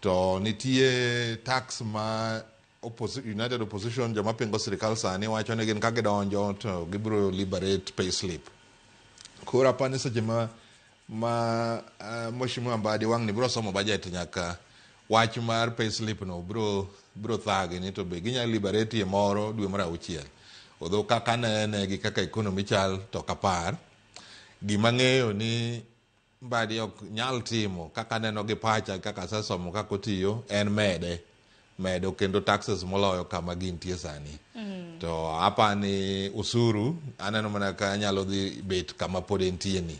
To nitie tax ma United Opposition, joma pingo sirikal sani, wacho ni gin ka gidonjo to gibiro liberate pay slip. Koro apani seche ma Mheshimiwa Mbadi wang'ni biro somo budget, nyaka wach mar pay slip no biro thagi ni to be ginyalo liberate moro dwe mar auchiel. Although kaka nene gi kaka economy chal, to ok apar. Gima ng'eyo ni Mbadi ok nyal timo, kaka neno gi pacha, kaka asesomo kaka otiyo, en mede medo kendo taxes moloyo kama gintie sani. To apani osuru aneno mana ka nyalo dhi bet kama pod entie ni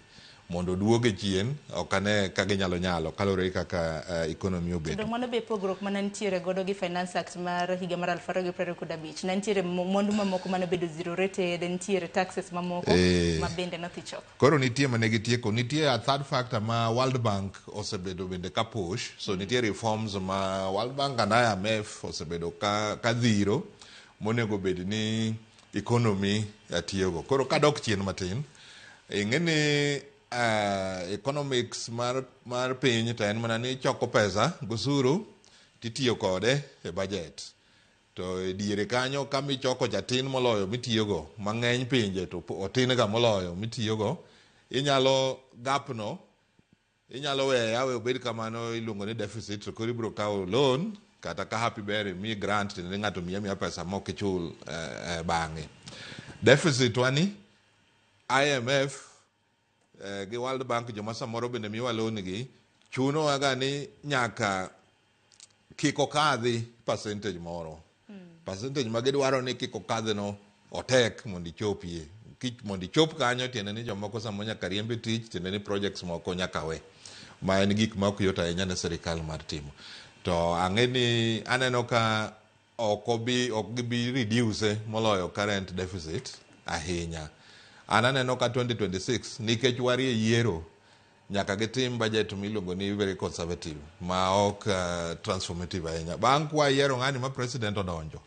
mondo oduoge chien, ok ane ka ginyalo nyalo kaluwore gi kaka economy obet. To mano be pogruok mana nitiere godo gi Finance Act mar higa mar 2025. Ne nitiere mwandu mamoko mane obedo zero rated, nitiere taxes mamoko ma bende nodhi chok. Koro nitie mane gitieko. Nitie a third factor ma World Bank osebedo bende ka push. So nitie reforms ma World Bank and IMF osebedo ka dhiro monego bed ni economy tiyogo. Koro kadok chien matin, ing'e ni economics mar piny to en mana ni choko pesa gosuru titiyo kode e budget. To e diere kanyo kama ichoko cha tin moloyo mitiyogo, mang'eny pinje to otin ga moloyo mitiyogo, inyalo gap no inyalo weye awe obed kamano, iluongo ni deficit. To koro ibiro kawo loan kata ka happy ber imiyi grant, tiende ni ng'ato miyi amiya pesa mok ichul bang'e. Deficit wani IMF gi World Bank, joma samoro bende miyowa loan gi, chunowa ga ni nyaka kik okadhi percentage moro. Percentage ma gidwaro ni kik okadhi no otek mondo ichopie. Mondo ichop kanyo, tiende ni jomoko samoro nyaka riemb e tich, tiende ni projects moko nyaka we. Ma en gik ma ok yot ahinya ne sirikal mar timo. To ang'e ni aneno ka ok gibi reduce moloyo current deficit ahinya. An aneno ka 2026, nikech warie yiero, nyaka gitim budget miluongo ni very conservative, ma ok transformative ahinya. Bang' kwa yiero ng'ani ma president odonjo,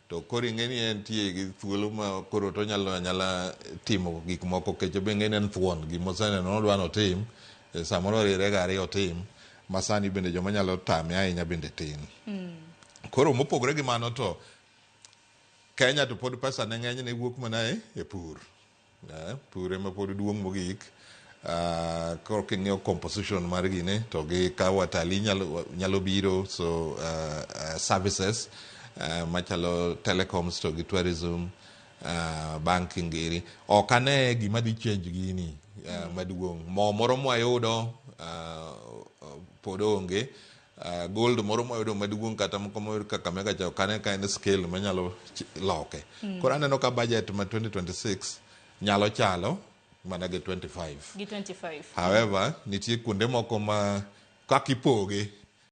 to koro ing'e ni entie gi thuolo ma koro to onyalo anyala timo gik moko, kech be ing'e ni en thuon gimoseneno nodwa notim, samoro oriere ga ariyo otim ma sani bende joma nyalo tame ahinya bende tin. Koro mopogore gi mano, to Kenya to pod pesa ne ng'eny ne wuok mana e pur. Pur ema pod duong' mogik. Koro king'iyo composition mar gine to gi ka watalii nyalo biro, so services machalo telecoms to gi tourism, banking giri ok ane gima dhi change gini maduong'. Mo moro mwayudo pod onge. Gold moro mwayudo maduong' kata moko moyud Kakamega cha, ok ane ka en scale manyalo loke. Koro aneno ka budget ma 2026 nyalo chalo mana gi 25. Gi 25. However, nitie kuonde moko ma kaka ipoge